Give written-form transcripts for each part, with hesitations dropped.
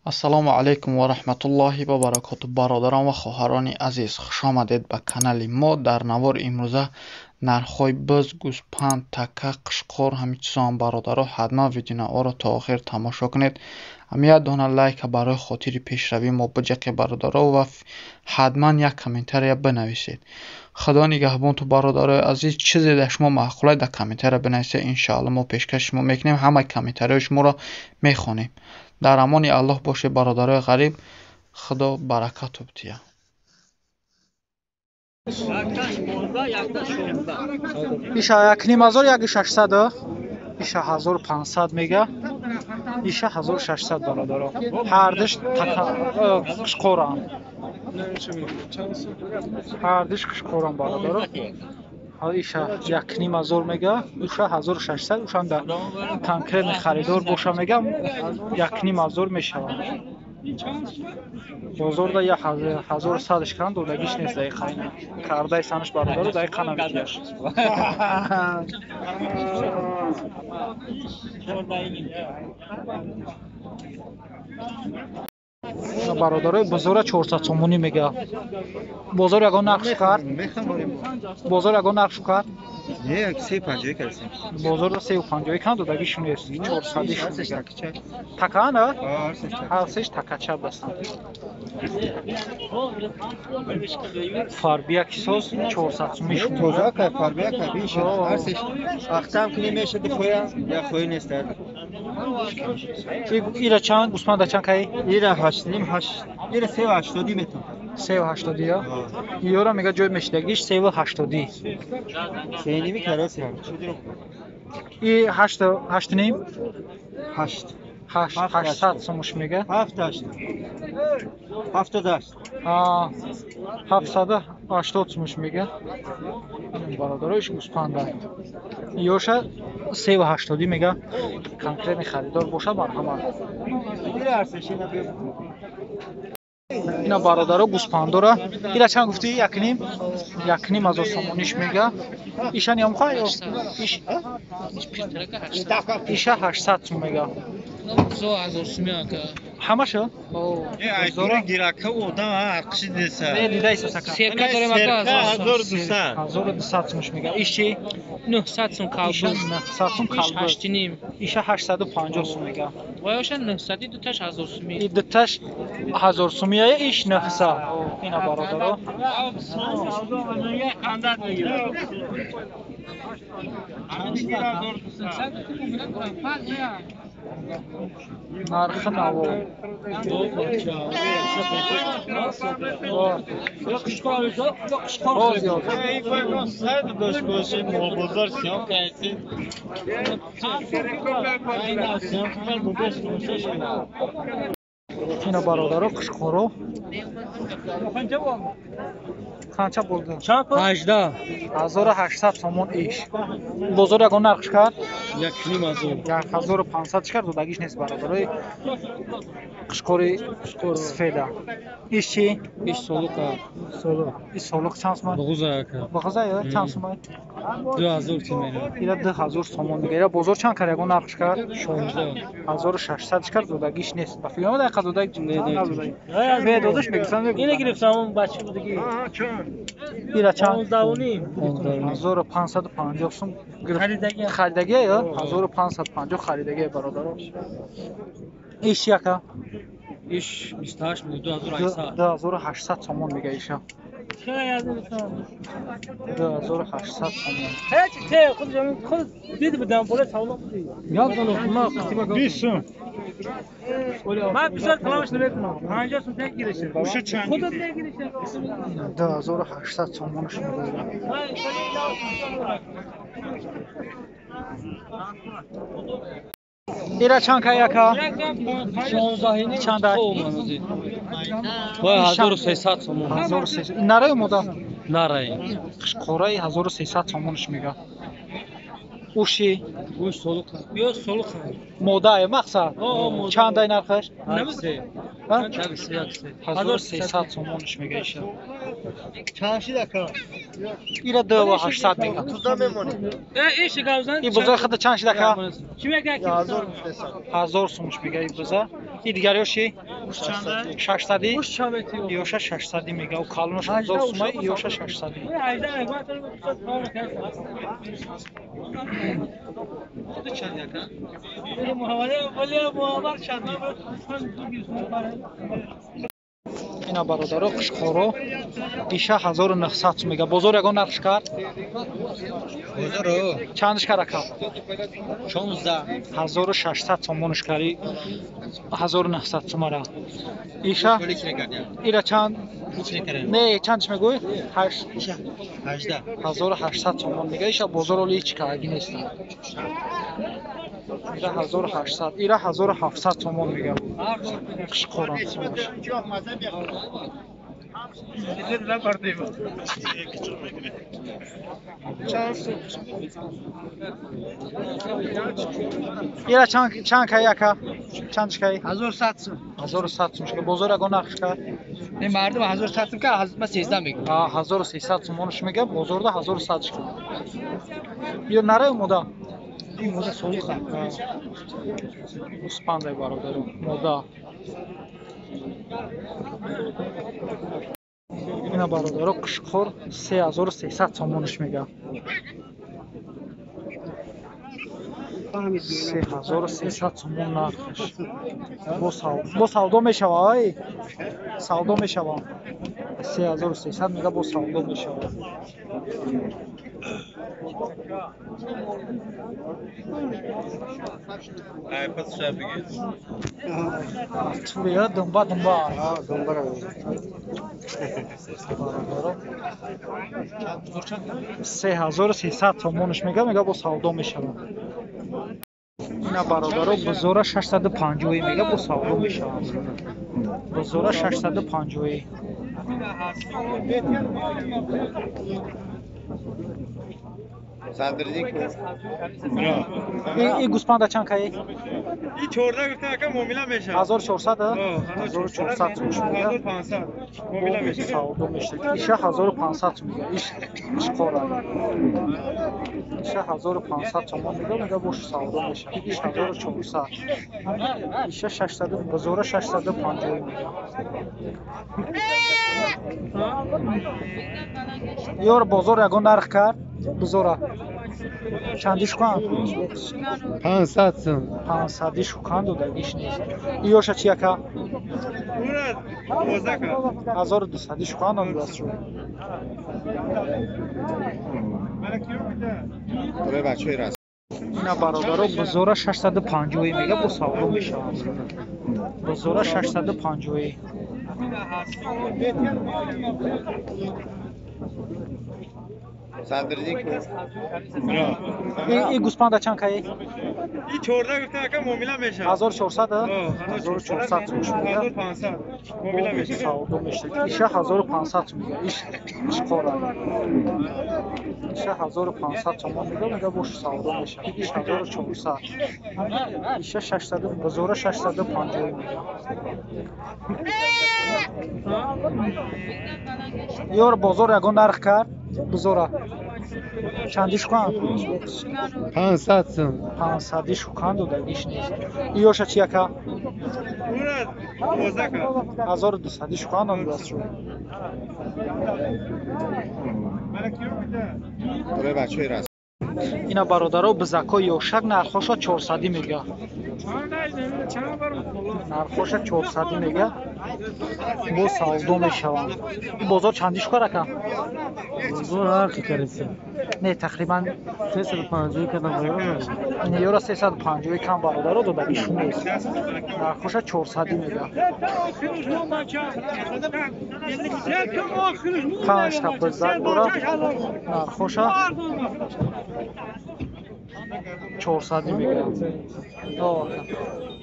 Ассалому алайкум ва раҳматуллоҳи ва баракоту. Бародарон ва хоҳарони азиз, хуш омадед ба канали мо. Дар навори имрӯза нархҳои буз, гӯспанд, така, қишқор, ҳамин чизоам бародаро, ҳатман видеонаворо то охир тамошо кунед. Ҳамин як дона лайка барои хотири пешравии мо биҷақе бародаро ва ҳатман як комментария бинависед. Худо нигаҳбонту бародарои азиз, чизе дар шумо маъқулай дар комментария бинависед, иншоалло мо пешкаши шумо мекунем, ҳамаи комментарияҳои шуморо мехонем. Дар амони Аллоҳ бошед бародарои ғариб, Худо баракату бидиҳад. Иша 1500, 1600, иша 1500 мега, иша 1600 бародаро. Ҳардуш қишқорам. Ҳардуш қишқорам бародаро. Иша 1500 мега, уша 1600, ушам дар конкретный харидор боша мега, 1500 мешавад. Бозорда 1100 кан додагиш нест дақиқа ина. Кардаи санаш бародаро дақиқа намегираш. Бародарои бозора 400 сомонӣ мега. Бозор ягон нарх кард? Бозор ягон нарх кард? Не, 3.50 кардем. Бозорда 3.50 кан додагиш нест. 400 мега. Такаана? Ҳар сеш такача бастанд. Фарбияки соз 400 сомонӣ шуд. Тоза кай фарбия кай биш. Ҳар сеш ахтам кунӣ мешад хоя, я хоя нест. Ира чанд? Гӯспанда чанд кай? Ира 8.5, 8. Ира 3.80 метон. 3.80 я? Ёра мега ҷой мешидагиш 3.80. 3.5 кароси ҳам. И 8 8.5? 8. 8 800 сомуш мега. 7 8. 78. 780 сомуш мега. Бародароиш гӯспанда. Ёша 3.80 мега. Конкретный харидор боша марҳамат. Ина бародаро гӯспандора. Ира чанд гуфтӣ? 1.5? 1.5 сомониш мега. Иша ниёмхоҳ ё? Иша 800 сом мега. 2000 сомӣ ака. Ҳамаша? Зора гирака одам ҳар қиши деса. Не, дида исосака. Серка дорем ака 1200. 1200 сомш мега. Иш чи? 900 сом калбуз. 900 сом калбуз. 8.5. Иша 850 сом мега. Вай оша 900, дуташ 1000 сомӣ. И дуташ 1000 сомия, иш 900. Ина бародаро. Нархи наво. Ина бародаро қишқоро. Қанча болды? 18. 1800 сомон иш. Бозор ягон нарх кард? 1.5. 1500 кард, додагиш нест бародарои қишқори сфеда. Иш чи? Иш солуқа. Солуқ. Иш солуқ чанд сомон? Буғуза ака. Буғуза ё чанд сомон? 2000 сомон. Ира 2000 сомон мега. Ира бозор чанд кард ягон нарх кард? 16. 1600 кард, додагиш нест. Ба фикр омад ай додаг не. Бе додаш мегирсам. Ина гирифтам бача будиги. Ира чанд? 15.5. 1550 сом харидаги. Харидаги ё 1550 харидаги бародаро. Иш яка? Иш 28 2800. 2800 сомон мега иша. 2800 сомон. Ҳеч те худ худ дид будам боле савло буди. Як дона ма қисма 20 сом. Ман бисёр каломаш намекунам. 50 сом тек гиреше. Уша чанд? Худат мегиреше. 2800 сомонш мега. Ира чанд кай яка? 16 чанд ай? 1300 сомон. 1300. Нарай омода? Нарай. Қишқораи 1300 сомонш мега. Уши? Уш солуқ. Ё солуқ. Модае мақсад? Чанд ай нархаш? 13. 1300 сомонш мега иша. Чанд шид ака? Ира 2800 мега. Туза мемонӣ. И бузои худа чанд шид ака? 1000 гуфтесам. 1000 сумуш мега и буза. И дигариёши? 600. Иёша 600 мега. У калонош 1000 сума, иёша 600. Ина бародаро қишқоро иша 1900 сум мега. Бозор ягон нархш кард? Бозоро Чандш кар ака? 16. 1600 сомонш кари 1900 сумара. Иша ира чанд? Не, чандш мегӯй? 8 18. 1800 сомон мега. Иша бозор оли ҳеч караги нест. Ира 1800, ира 1700 сомон мега. Қишқорам сомош. Ира чанд кай ака? Чандш кай? 1100 сум. 1100 сум шка. Бозор ягон нархш кард? Не мардум 1100 сум ка, ман 13 мегӯям. А 1300 сомонш мега, бозорда 1100 шка. Ё наре мода? Ин мода солиха. Гӯспандай бародаро, мода. Ина бародаро қишқор 3300 сомонш мега. 3300 сомон нархш. Бо савдо мешава, ай? Савдо мешава. 3300 мега, бо савдо мешава. Туя думба думба. Думба. Бародаро 3300 сомонш мега, мега бо савдо мешава. Ина бародаро бузора 650 мега, бо савдо мешава. Бузора 650. И гӯспанда чанд кай? И 14 гуфта ака, муомила мешавад. 1400? 1400 сум мега. 1500 муомила мешавад. Савдо мешавад. Иша 1500 сум мега. Иш қишқора. Иша 1500 сомон мега, мега бош савдо мешавад. Иш 1400. Иша 600, бозора 650 мега. Ёр бозор ягон нарх кард? Бузора. Чанди шукан? 500 сум. 500 шукан додагиш нест. Иёша чи ака? Ура 12 ка. 1200 шукан додааст шу. Ина бародаро бузора 650 мега, бо савдо мешавад. Бузора 650. И гӯспанда чанд кай? И 14 гуфта ака, муомила мешавад. 1400? 1400 сум мега. 1500 муомила мешавад. Савдо мешавад. Иша 1500 сум мега. Иш қишқора. Иша 1500 сомон мега, мега бош савдо мешавад. Иш 1400. Иша 600, бозора 650 мега. Ёр бозор ягон нарх кард? Бузора. Чанди шукан? 500 сум. 500 шукан додагиш нест. Иёша чи ака? Ура 12 ка. 1200 шукан додааст шу. Ина бародаро бизакҳои ёшак нархоша 400 мега. Нархоша 400 мега. Бо савдо мешаванд. Ин бозор чанди шукар ака? Бозор ҳар ки кариса. Не, тақрибан 350 кардам. Ин ёра 350 кам бародаро додагиш нест. Нархоша 400 мега. Панҷта бизак дора. Нархоша 400 мега.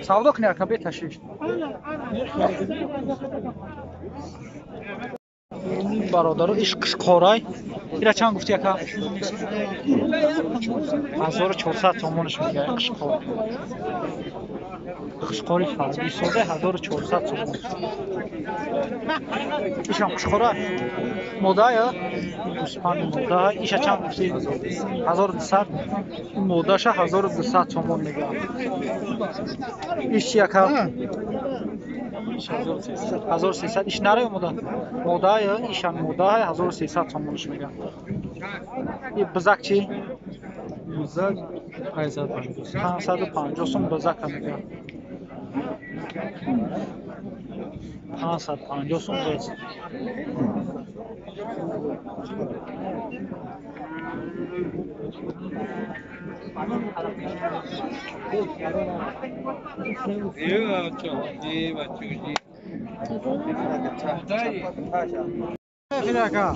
Савдо кунӣ ака, беташиш. Бародаро иш қишқорай. Ира чанд гуфти ака? 1400 сомонш мега қишқор. Қушқори фарбӣ сода 1400 сомон. Ишам қушқора мода ё? Гӯспанди мода. Иша чанд гуфтӣ? 1200. Модаша 1200 сомон мегӯям. Иш чи яка? 1300. Иш нара ё мода? Мода ё? Ишам мода 1300 сомонш мегӯям. И бизак чи? Бизак 550. 550 сом бизака мегӯям. 550 сом биз.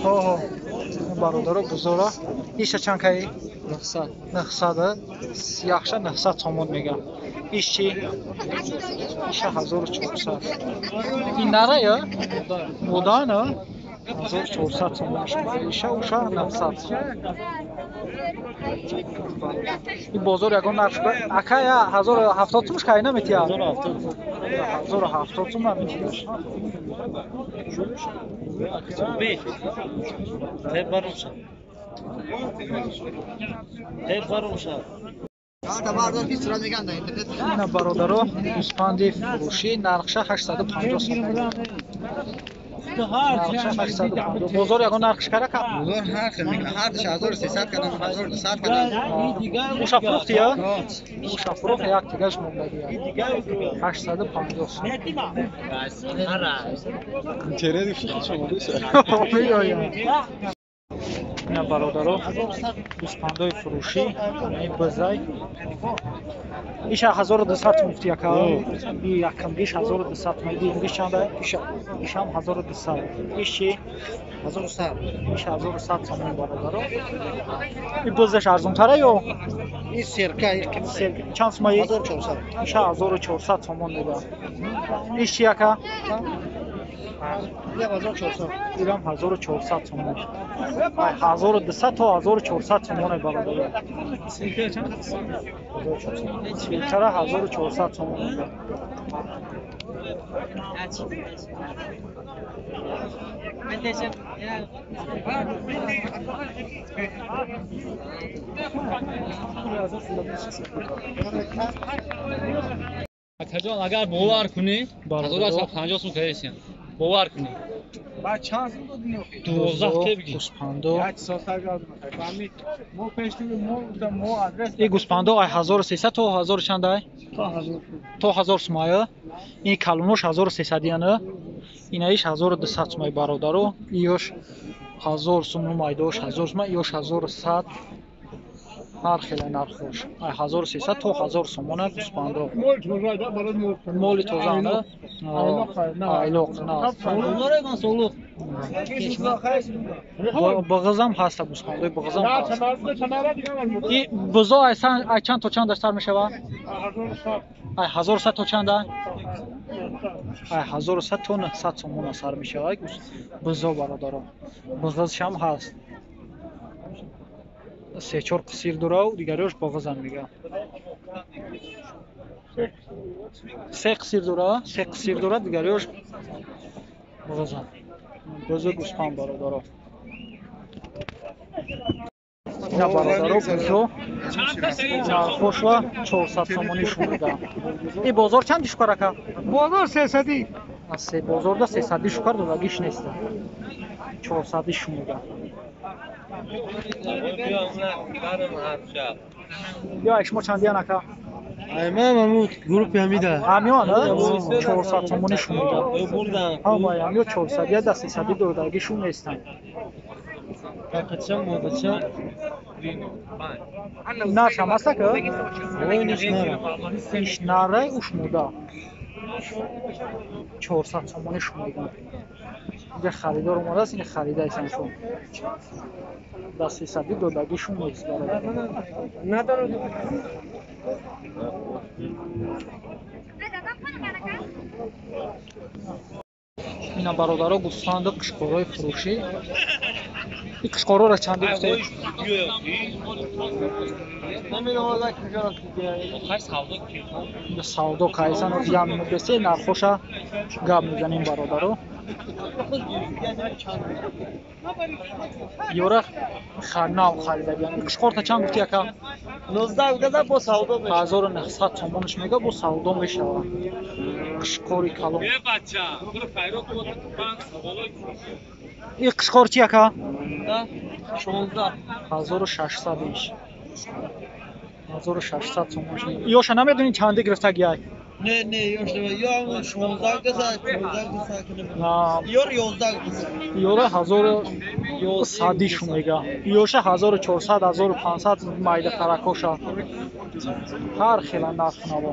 Хо бародаро бузора иша чанд каи? 900. 900. Яхша 900 сомон мегӯям. Иш чи? Иша 1400. Ин нара ё? Мода на? 1400 сомон. Иша уша 900 сомон. Ин бозор ягон нарх ака я 1070 сомш кай наметия? 1070 сом наметия. Ина бародаро гӯспанди фурӯшӣ нархша 850 сом. Нархша 850. Бозор ягон нархш кара ка? Бозор ҳар хел мекунад. Ҳар диш 1300 кардам, 1200 кардам. Уша фурӯхти я? Уша фурӯхт як дигаш мондаги. 850 сом. Ина бародаро гӯспандои фурӯшӣ ин бизай иша 1200 сом гуфти яка? И якамгиш 1200 сом. Дуюмгиш чанда? Ишам 1200. Иш чи? 1100. Иш 1100 сом бародаро. И бизаш арзонтара ё? Ин серка. Чанд сомаи? 1400. Иша 1400 сомон мегӯям. Иш чи яка? Ирам 1400. Ирам 1400 сомон. 1200 то 1400 сомоне бародаро. Свинкара 1400 сомон мегӯям. Акаҷон, агар бовар кунӣ, 1150 сом кардесиям. Бовар кунӣ. Баъд чанд сум додӣ охи? 12 ке бигӣ. Гӯспандо. Як соат гап фаҳмӣ. Мо пеш ту мо гуфтам мо адрес И гӯспандо ай 1300 то 1000 чанд ай? То 1000. То 1000 сомая. Ин калонош 1300 яна. Инаиш 1200 сомай бародаро. Иёш 1000 сом, майдош 1000 сом, иёш 1100. Ҳар хеле нархош. Ай 1300 то 1000 сомона гӯспандо. Моли тоза на? Айлоқ на. Солуқ. Бағизам ҳаста гӯспандои бағизам ҳаст. И бузо ай ай чанд то чанд сар мешава? Ай 1100 то чанд ай? Ай 1100 то 900 сомона сар мешава бузо бародаро. Бағизшам ҳаст. 3-4 қисир дорав, дигариёш бағизам мега. 3 қисир дора, 3 қисир дора, дигариёш бағизам. Бузу гӯспанд бародаро. Ина бародаро бузо нархошва 400 сомонӣ шумода. И бозор чанд шукар ака? Бозор 300. Се бозорда 300 шукар додагиш нест. 400 шумода. Ё ай шумо чандиян ака? Ай ман мамуд группи ҳамида. Ҳамиён, 400 сомонӣ шумода. Ҳамаи ҳамиё 400 я да 300 додагишун нестанд. Какача модача. Наршам аст ака? Ой, ниш нара. Иш нарай уш мода. 400 сомонӣ шумода. Инҷа харидор омадааст, ин харидаистан шум. Да 300 додагишун нест бародар. Ина бародаро гӯсфанду қушқорҳои фурӯшӣ. И қишқорора чанд гуфтед? Савдо кайсан як минут бесе нархоша гап мезанем бародаро. Ёра нав харидагиам. Қишқорта чанд гуфти ака? 19 гуфта бо савдо мешавад. 1900 сомонаш мега бо савдо мешавад. Қишқори калон. И қишқор чи ака? 16. 1600 иш. 1600 сомонаш. Ёша намедонӣ чанде гирифтагиай? Не, не, ёш не, ё 16 гуфта, 15 гуфта. Ёр 11 гуфта. Ёра 1100 иш мега. Ёша 1400, 1500 майда таракоша. Ҳар хела нарх наво.